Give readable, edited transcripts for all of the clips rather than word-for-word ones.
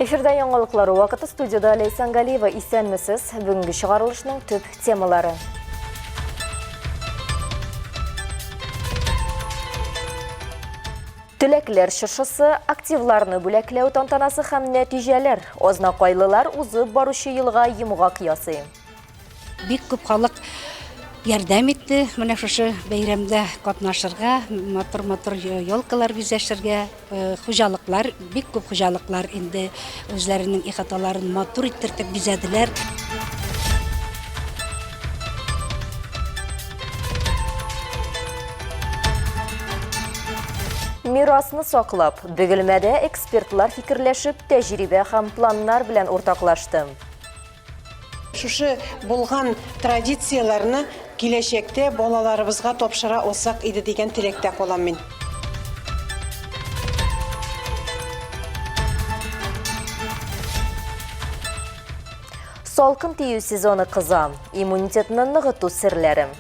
Эфирда яңалыклар вакыты студияда Ләйсән Галиева. Исәнмесез. Бүгенге чыгарылышның төп темалары. Теләкләр чыршысы, активларны бүләкләү тантанасы һәм нәтиҗәләр. Азнакайлылар узып баручы елга йомгак ясый. Бик күп халык ярдәм итте менә шушы бәйрәмдә катнашырга, матур-матур елкалар бизәшергә. Э, хуҗалыклар, бик күп хуҗалыклар инде үзләренең ихаталарын матур иттертеп бизәделәр. Мирасны саклап, Бөгелмәдә экспертлар фикерләшеп, тәҗрибә һәм планнар белән уртаклашты. Шушы булган традицияләрне киләчәктә балаларыбызга тапшыра алсак иде дигән теләктә калам мин. Салкын тию сезоны кыза. Иммунитетны ныгыту серләре.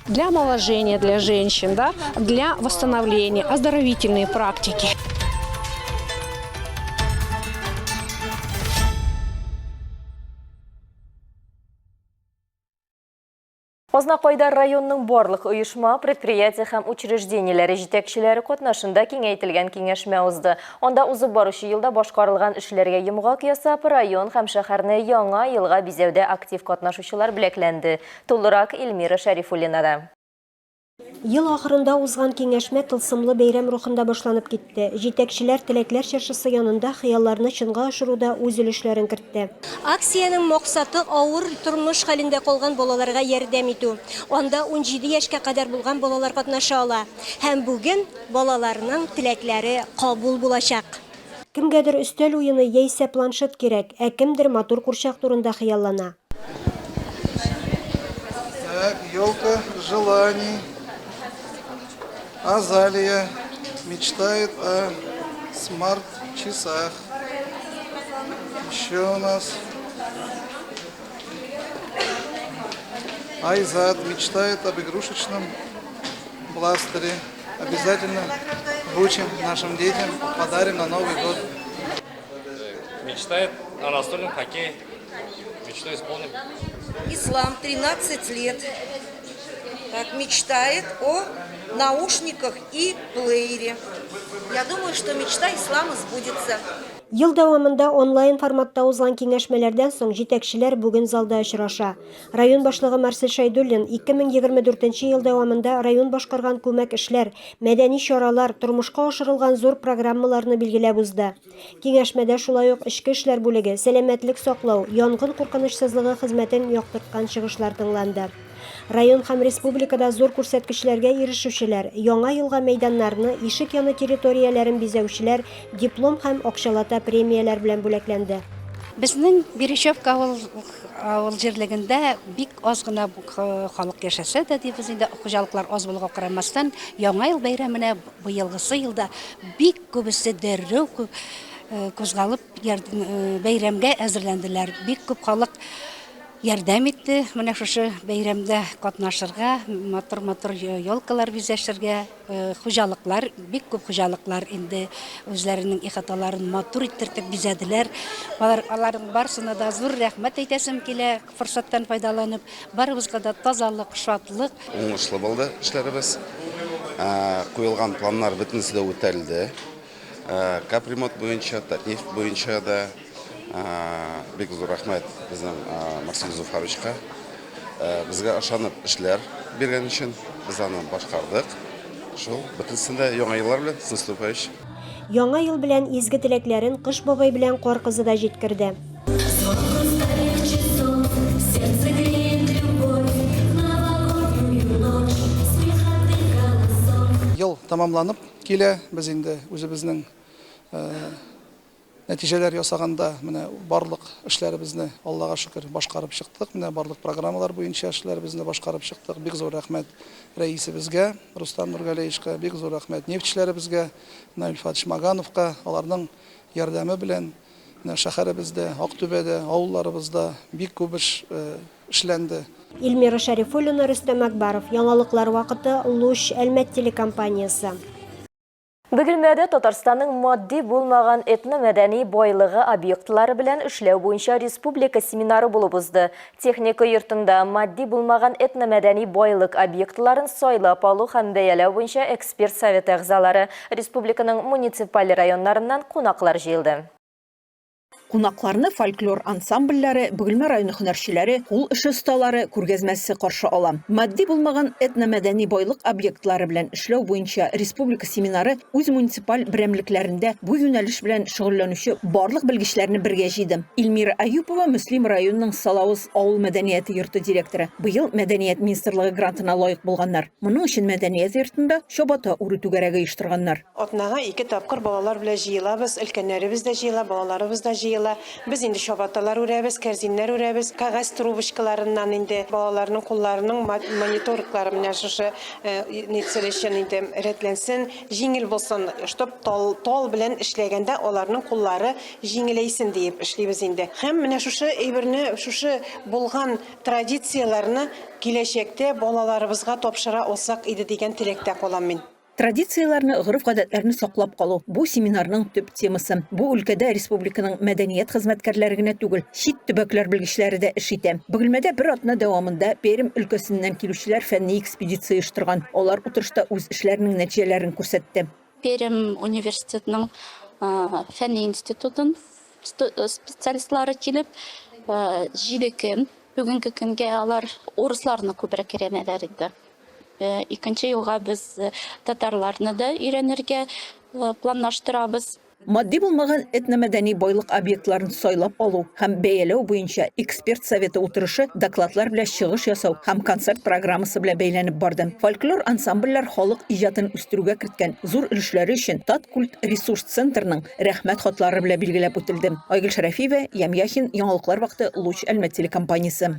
Для омоложения для женщин, да, для восстановления, оздоровительные практики. Азнакайда районның барлык оешма, предприятие һәм учреждениеләре җитәкчеләре катнашында киңәйтелгән киңәшмә узды. Анда узып баручы елда башкарылган эшләргә йомгак ясап, район һәм шәһәрне яңа елга бизәүдә актив катнашучылар бүләкләнде. Тулырак Эльмира Шәрифуллинада. Ел ахырында узган киңәшмә тылсымлы бәйрәм рухында башланып китте. Җитәкчеләр Теләкләр чыршысы янында хыялларны чынга ашыруда үз өлешләрен кертте. Акциянең максаты, авыр тормыш хәлендә калган балаларга ярдәм итү. Анда 17 яшькә кадәр булган балалар катнаша ала. Һәм бүген балаларның теләкләре кабул булачак. Кемгәдер өстәл уены яисә планшет кирәк, ә кемдер матур курчак турында хыяллана. Так, елка желаний. Азалия мечтает о смарт-часах. Еще у нас Айзат мечтает об игрушечном бластере. Обязательно вручим нашим детям, подарим на Новый год. Мечтает о настольном хоккее. Мечту исполним. Ислам, 13 лет. Так, мечтает о наушниках и плеере. Я думаю, что мечта Ислама сбудется. Ел дәвамында онлайн форматта узган киңәшмәләрдән соң җитәкчеләр бүген залда очраша. Район башлыгы Марсель Шәйдуллин 2024 нче ел дәвамында район башкарган күмәк эшләр, мәдәни чаралар, тормышка ашырылган зур программаларны билгеләп узды. Киңәшмәдә шулай ук эчке эшләр бүлеге, сәламәтлек саклау, янгын куркынычсызлыгы хезмәтен яктырткан чыгышлар тыңланды. Район һәм республикада зур күрсәткечләргә ирешүчеләр, Яңа елга мәйданнарны, ишек яны территорияләрен бизәүчеләр диплом һәм акчалата премияләр белән бүләкләнде. Безнең Берещевка авыл авыл җирлегендә бик аз гына халык яшәсә дә, дибез инде, хуҗалыклар аз булуга карамастан, Яңа ел бәйрәменә Быелгысы елда бик күбесе дәррәү кузгалып бәйрәмгә әзерләнделәр. Бик күп халык ярдәм итте менә шушы бәйрәмдә катнашырга, матур-матур елкалар бизәшергә. Хуҗалыклар, бик күп хуҗалыклар инде үзләренең ихаталарын матур иттертеп бизәделәр. Алар, аларның барысына да зур рәхмәт әйтәсем килә, форсаттан файдаланып. Барыбызга да тазалык, шатлык. Уңышлы булды эшләребез. Куелган планнар бөтенесе дә үтәлде. Капремонт буенча, Татнефть буенча да бик зур рәхмәт безнең Марсель Зуфаровичка. Безгә ышанып эшләр биргән өчен без аны башкардык. Шул, бөтенесен дә Яңа еллар белән, с наступающим! Яңа ел белән изге теләкләрен Кыш бабай белән Кар кызы да җиткерде. Ел тәмамланып килә, без инде үзебезнең нәтиҗәләр ясаганда менә барлык эшләребезне, Аллага шөкер, башкарып чыктык. Менә барлык программалар буенча эшләребезне башкарып чыктык. Бик зур рәхмәт рәисебезгә, Рустам Нургалиевичка, бик зур рәхмәт нефтьчеләребезгә, Наил Фатыйхович Магановка, аларның ярдәме белән Менә шәһәребездә, Актүбәдә, авылларыбызда бик күп эш эшләнде. Эльмира Шәрифуллина, Рөстәм Әкбаров. Яңалыклар вакыты, Луч, Әлмәт телекомпаниясе. Бөгелмәдә Татарстанның матди булмаган этномәдәни байлыгы объектлары белән эшләү буенча республика семинары булып узды. Техника йортында матди булмаган этномәдәни байлык объектларын сайлап алу һәм бәяләү буенча эксперт советы әгъзалары, республиканың муниципаль районнарыннан кунаклар җыелды. Кунакларны фольклор ансамбльләре, Бөгелмә районы һөнәрчеләре, кул эше осталары күргәзмәсе каршы ала. Матди булмаган этномәдәни байлык объектлары белән эшләү буенча республика семинары үз муниципаль берәмлекләрендә бу юнәлеш белән шөгыльләнүче барлык белгечләрне бергә җыйды. Эльмира Әюпова, Мөслим районының Салавыз авыл мәдәнияте йорты директоры. Быел Мәдәният министрлыгы грантына лаек булганнар. Моның өчен мәдәният йортында чабата үрү түгәрәге оештырганнар. Атнага ике тапкыр балалар белән җыелабыз, өлкәннәребез дә җыела, балаларыбыз да җыела. Без инде чабаталар үрәбез, кәрзиннәр үрәбез, кәгазь трубочкаларыннан инде балаларның кулларының мониториклары менә шушы нитсен өчен инде рәтләнсен, җиңел булсын, чтоб тал, тал белән эшләгәндә аларның куллары җиңеләйсен диеп эшлибез инде. Һәм менә шушы әйберне, шушы булган традицияләрне киләчәктә балаларыбызга тапшыра алсак иде дигән теләктә калам мин. Традицияләрне, гореф-гадәтләрне саклап калу, бу семинарның төп темасы. Бу өлкәдә республиканың мәдәният хезмәткәрләре генә түгел, чит төбәкләр белгечләре дә эш итә. Бөгелмәдә бер атна дәвамында Пермь өлкәсеннән килүчеләр фәнни экспедиция оештырган. Алар утырышта үз эшләренең нәтиҗәләрен күрсәтте. Пермь университетының фәнни институтын специалистлары килеп, җиде көн, бүгенге көнгә алар урысларны күбрәк өйрәнәләр инде. Икенче елга без татарларны да өйрәнергә планлаштырабыз. Матди булмаган этномәдәни байлык объектларын сайлап алу һәм бәяләү буенча эксперт советы утырышы докладлар белән чыгыш ясау һәм концерт программасы белән бәйләнеп барды. Фольклор ансамбльләр халык иҗатын үстерүгә керткән зур өлешләре өчен Таткультресурс центрының Рәхмәт хатлары белән билгеләп үтелде. Айгөл Шәрәфиева, Ям Яхин, Яңалыклар вакыты, Луч Әлмәт телекомпаниясе.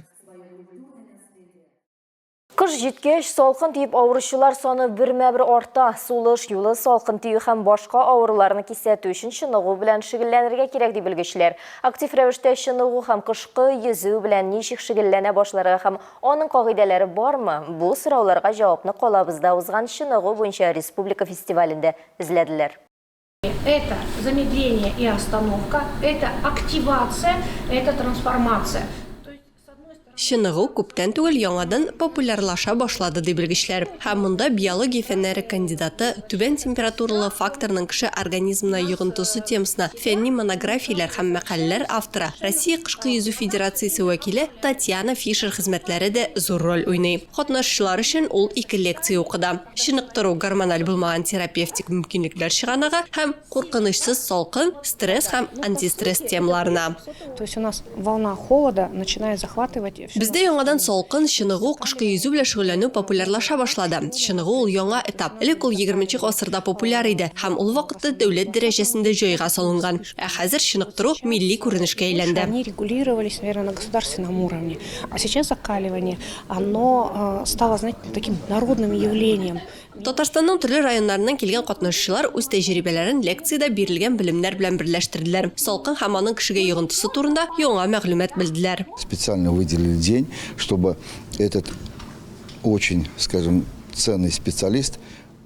Кыш җиткәч, салкын тиеп авыручылар саны бермә-бер арта. Сулыш юлы салкын тию һәм башка авыруларны кисәтү өчен чыныгу белән шөгыльләнергә кирәк, ди белгечләр. Актив рәвештә чыныгу һәм кышкы йөзү белән ничек шөгыльләнә башларга һәм аның кагыйдәләре бармы? Бу сорауларга җавапны калабызда узган чыныгу буенча республика фестивалендә эзләделәр. Это замедление и остановка, это активация, это трансформация. Чыныгу күптән түгел яңадан популярлаша башлады, ди белгечләр. Һәм монда биология фәннәре кандидаты, түбән температуралы факторның кеше организмына йогынтысы темасына фәнни монографияләр һәм мәкаләләр авторы, Россия кышкы йөзү федерациясе вәкиле Татьяна Фишер хезмәтләре дә зур роль уйный. Катнашучылар өчен ул ике лекция укыды. Чыныктыру, гормональ булмаган терапевтик мөмкинлекләр чыганагы һәм куркынычсыз салкын, стресс һәм антистресс темаларына. То есть у нас волна холода начинает захватывать всё. Бездә яңадан салкын, чыныгу, кышкы йөзү белән шөгыльләнү популярлаша башлады. Чыныгу ул яңа этап. Элек ул егерменче гасырда популяр иде һәм ул вакытта дәүләт дәрәҗәсендә җайга салынган. Ә хәзер чыныктыру милли күренешкә әйләнде. Они регулировались, наверное, на государственном уровне. А сейчас закаливание, оно стало, знаете, таким народным явлением. Татарстанның төрле районнарыннан килгән катнашучылар үз тәҗрибәләрен лекциядә бирелгән белемнәр белән берләштерделәр, салкын һәм аның кешегә йогынтысы турында яңа мәгълүмат белделәр. Специально выделили день, чтобы этот очень, скажем, ценный специалист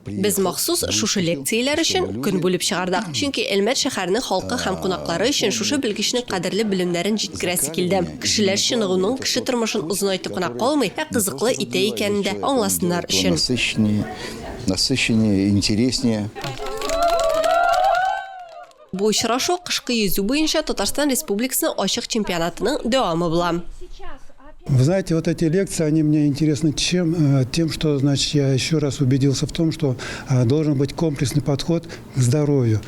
Без махсус шушы лекцияләр өчен көн бүлеп чыгардык, чөнки Әлмәт шәһәренең халкы һәм кунаклары өчен шушы белгечнең кадерле белемнәрен җиткерәсе килде. Кешеләр чыныгуның кеше тормышын озынайтып кына калмый, ә кызыклы итә икәнен дә аңласыннар өчен. Насыщеннее, интереснее. Бу очрашу кышкы йөзү буенча Татарстан Республикасының ачык чемпионатының дәвамы була. Вы знаете, вот эти лекции, они мне интересны чем? Тем, что, значит, я еще раз убедился в том, что должен быть комплексный подход к здоровью.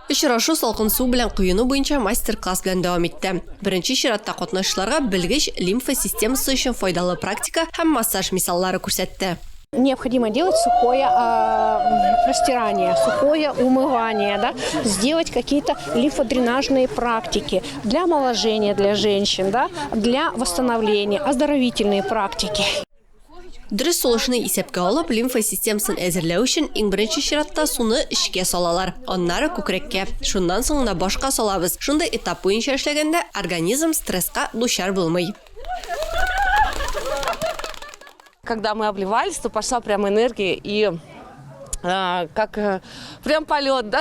Очрашу салкын су белән коену буенча мастер-класс белән дәвам итте. Беренче чиратта катнашучыларга белгеч лимфа системасы өчен файдалы практика һәм массаж мисаллары күрсәтте. Необходимо делать сухое растирание, сухое умывание, да? Сделать какие-то лимфодренажные практики для омоложения для женщин, да? Для восстановления, оздоровительные практики. Дөрес сулышны исәпкә алып, лимфа системасын әзерләү өчен иң беренче чиратта суны эчкә салалар, аннары күкрәккә, шуннан соң гына башка салабыз. Шундый этап буенча эшләгәндә организм стресска дучар булмый. Когда мы обливались, то пошла прям энергия и как э, прям полет, да?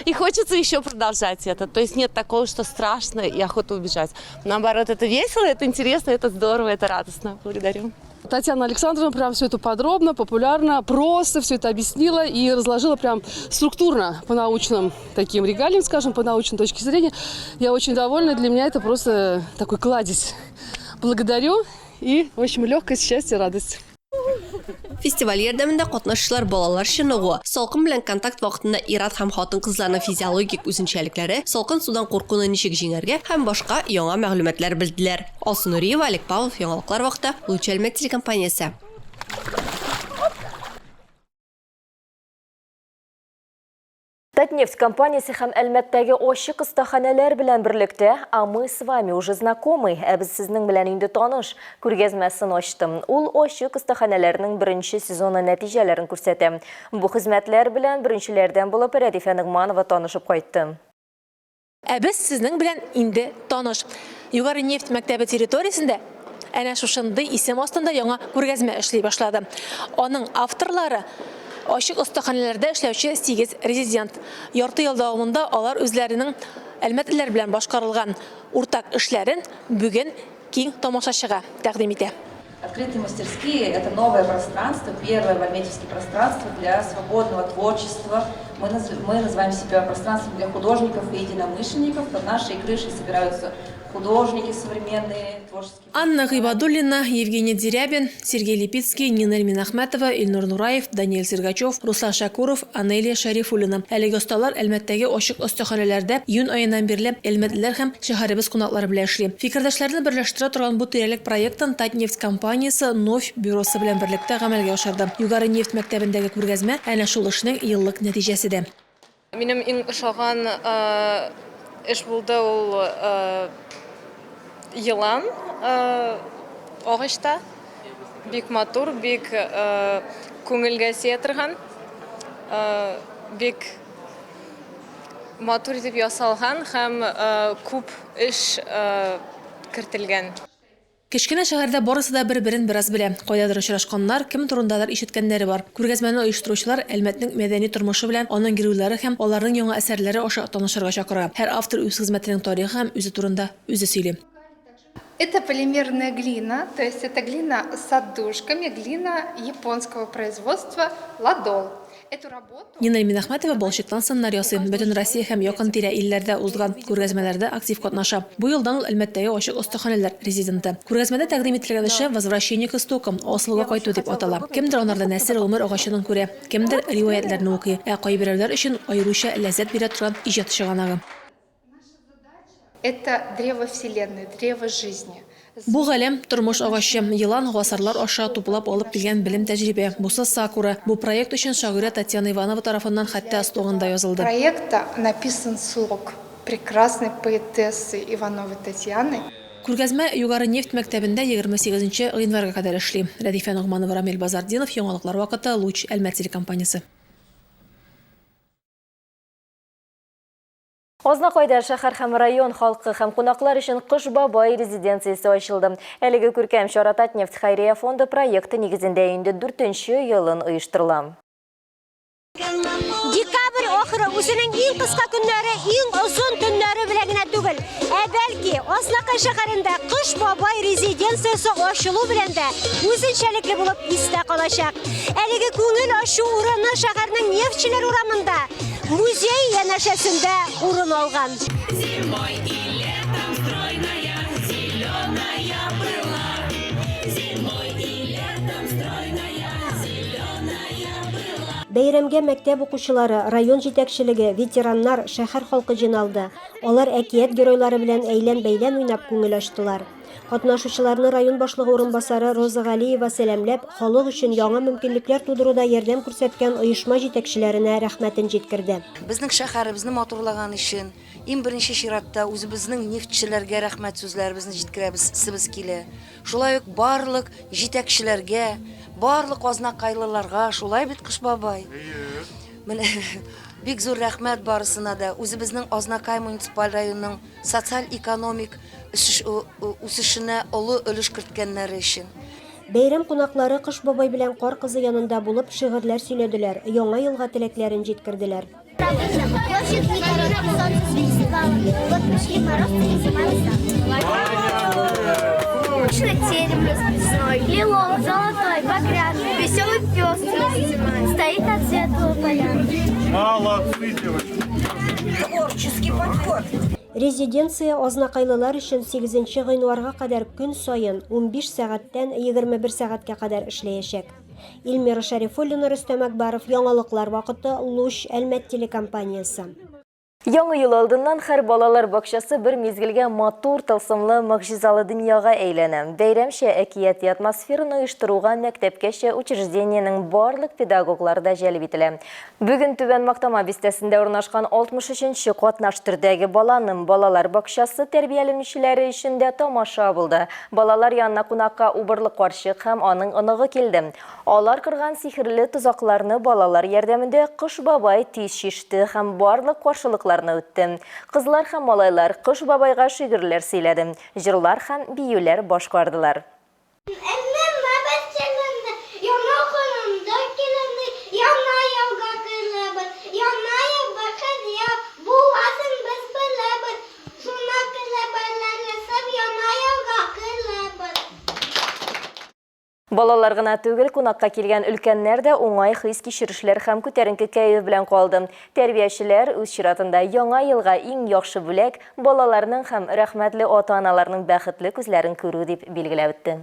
И хочется еще продолжать это. То есть нет такого, что страшно и охота убежать. Наоборот, это весело, это интересно, это здорово, это радостно. Благодарю. Татьяна Александровна прям все это подробно, популярно, просто все это объяснила и разложила прям структурно по научным таким регалиям, скажем, по научной точке зрения. Я очень довольна, для меня это просто такой кладезь. Благодарю и, в общем, легкость, счастье, радость. Фестиваль ярдәмендә катнашучылар балалар чыныгуы, салкын белән контакт вакытында ир-ат һәм хатын-кызларның физиологик үзенчәлекләре, салкын судан куркуны ничек җиңәргә һәм башка яңа мәгълүматлар белделәр. Алсу Нуриева, Олег Павлов, Яңалыклар вакыты, Луч Әлмәт телекомпаниясе. Татнефть компаниясе һәм Әлмәттәге ачык остаханәләр белән берлектә А мы с вами уже знакомы, ә без сезнең белән инде таныш күргәзмәсен ачты. Ул ачык остаханәләрнең беренче сезоны нәтиҗәләрен күрсәтә. Бу хезмәтләр белән беренчеләрдән булып Рәдифә Ногманова танышып кайтты. Ә без сезнең белән инде таныш. Югары нефть мәктәбе территориясендә әнә шушындый исем астында яңа күргәзмә эшли башлады. Аның авторлары ачык остаханәләрдә эшләүче сигез резидент. Ярты ел дәвамында алар үзләренең әлмәтлеләр белән башкарылган уртак эшләрен бүген киң тамашачыга тәкъдим итә. Открытые мастерские – это новое пространство, первое в Альметьевске пространство для свободного творчества. Мы, наз, мы называем себя пространством для художников и единомышленников. Под нашей крышей собираются художники современные, творческие. Анна Гыйбадуллина, Евгений Дерябин, Сергей Липицкий, Нинель Минәхмәтова, Илнур Нураев, Даниэль Сергачев, Руслан Шакуров, Анелия Шәрифуллина. Әлеге осталар Әлмәттәге ачык остаханәләрдә июнь аеннан бирле әлмәтлеләр һәм шәһәребез кунаклары белән эшли. Фикердәшләрне берләштерә торган бу тирәлек проектын Татнефть компаниясе Новь бюросы белән берлектә гамәлгә ашырды. Югары нефть мәктәбендәге күргәзмә әнә шул эшнең еллык нәтиҗәсе дә. Минем иң ошаган эш булды ул елан агачта. Бик матур, бик күңелгә сия торган, бик матур итеп ясалган һәм күп эш кертелгән. Кечкенә шәһәрдә барысы да бер-берен бераз белә. Кайдадыр очрашканнар, кем турындадыр ишеткәннәре бар. Күргәзмәне оештыручылар Әлмәтнең мәдәни тормышы белән аның геройлары һәм аларның яңа әсәрләре аша танышырга чакыра. Һәр автор үз хезмәтенең тарихы һәм үзе турында үзе сөйли. Это полимерная глина, то есть это глина с отдушками, глина японского производства Ладол. Эту работу Нина Минәхмәтова балчыктан сыннар ясый, бөтен Россия һәм якын-тирә илләрдә узган күргәзмәләрдә актив катнаша. Бу елдан ул Әлмәттәге ачык остаханәләр резиденты. Күргәзмәдә тәкъдим ителгән эше Возвращение к истокам, Асылга кайту дип атала. Кемдер анарда нәсел, гомер агачының күрә, кемдер риваятьләрне укый, ә кайберәүләр өчен аеруча ләззәт бирә торган иҗат чыганагы. Это древо Вселенной, древо жизни. Бу галәм, тормыш агачы. Елан гасырлар аша туплап алып килгән белем-тәҗрибә. Бусы сакура. Бу проект өчен шагыйрә Татьяна Иванова тарафыннан хәтта слоган да язылды. Проекта написан слог прекрасной поэтессы Ивановой Татьяны. Күргәзмә Югары нефть мәктәбендә 28 нче гыйнварга кадәр эшли. Рәдифә Ногманова, Рамил Базартдинов, Яңалыклар вакыты, Луч, Әлмәт телекомпаниясе. Азнакайда шәһәр һәм район халкы һәм кунаклар өчен Кыш бабай резиденциясе ачылды. Әлеге күркәм чара Татнефть хәйрия фонды проекты нигезендә инде дүртенче елын оештырыла. Декабрь ахыры үзенең иң кыска көннәре, иң озын төннәре белән генә түгел, ә бәлки Азнакай шәһәрендә Кыш бабай резиденциясе ачылу белән дә үзенчәлекле булып истә калачак. Әлеге күңел ачу урыны шәһәрнең Нефтьчеләр урамында, музей янәшәсендә урын алган. Зимой и летом стройная, зеленая была. Зимой и летом стройная, зеленая была. Бәйрәмгә мәктәп укучылары, район җитәкчелеге, ветераннар, шәһәр халкы җыйналды. Алар әкият геройлары белән әйлән-бәйлән уйнап күңел ачтылар. Катнашучыларны район башлыгы урынбасары Роза Галиева сәламләп, халык өчен яңа мөмкинлекләр тудыруда ярдәм күрсәткән оешма җитәкчеләренә рәхмәтен җиткерде. Безнең шәһәребезне матурлаган өчен, иң беренче чиратта, үзебезнең нефтьчеләргә рәхмәт сүзләребезне җиткерәбесебез килә. Шулай ук барлык җитәкчеләргә, барлык азнакайлыларга, шулай бит, Кыш бабай? Әйе. Менә бик зур рәхмәт барысына да. Үзебезнең Азнакай муниципаль районының социаль-экономик үсешенә олы өлеш керткәннәре өчен. Бәйрәм кунаклары Кыш бабай белән Кар кызы янында булып, шигырьләр сөйләделәр, Яңа елга теләкләрен җиткерделәр. Резиденция азнакайлылар өчен сигезенче гыйнварга кадәр көн саен 15 сәгатьтән 21 сәгатькә кадәр эшләячәк. Эльмира Шәрифуллина, Рөстәм Әкбаров, Яңалыклар вакыты, Луч, Әлмәт телекомпаниясе. Яңа ел алдыннан һәр балалар бакчасы бер мизгелгә матур, тылсымлы, могҗизалы дөньяга әйләнә. Бәйрәмчә әкияти атмосфераны оештыруга мәктәпкәчә учреждениенең барлык педагоглары да җәлеп ителә. Бүген Түбән Мактама бистәсендә урнашкан 63 нче катнаш төрдәге Баланым балалар бакчасы тәрбияләнүчеләре өчен дә тамаша булды. Балалар янына кунакка Убырлы карчык һәм аның оныгы килде. Алар корган сихерле тозакларны балалар ярдәмендә Кыш бабай тиз чиште һәм барлык каршылыкларны үтте. Кызлар һәм малайлар Кыш бабайга шигырьләр сөйләде, җырлар һәм биюләр башкардылар. Әмма бәсчәләнде, яңа ханымда киленде, яңа елга керәбез, яңа ел бәхет ел буласын без беләбез, шуңа күрә берләшеп яңа елга керәбез. Балалар гына түгел, кунакка килгән өлкәннәр дә уңай хис-кичерешләр һәм күтәренке кәеф белән калды. Тәрбиячеләр, үз чиратында, Яңа елга иң яхшы бүләк, балаларның һәм рәхмәтле ата-аналарның бәхетле күзләрен күрү, дип билгеләп үтте.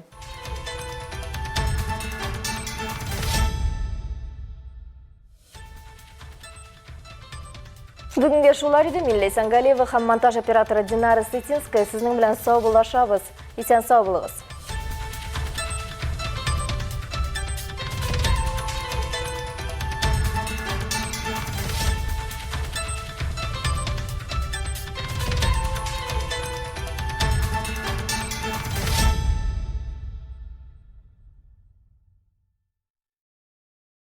Бүгенгә шулар иде. Мин Ләйсән Галиева һәм монтаж операторы Динара Сытинская сезнең белән саубуллашабыз. Исән-сау булыгыз.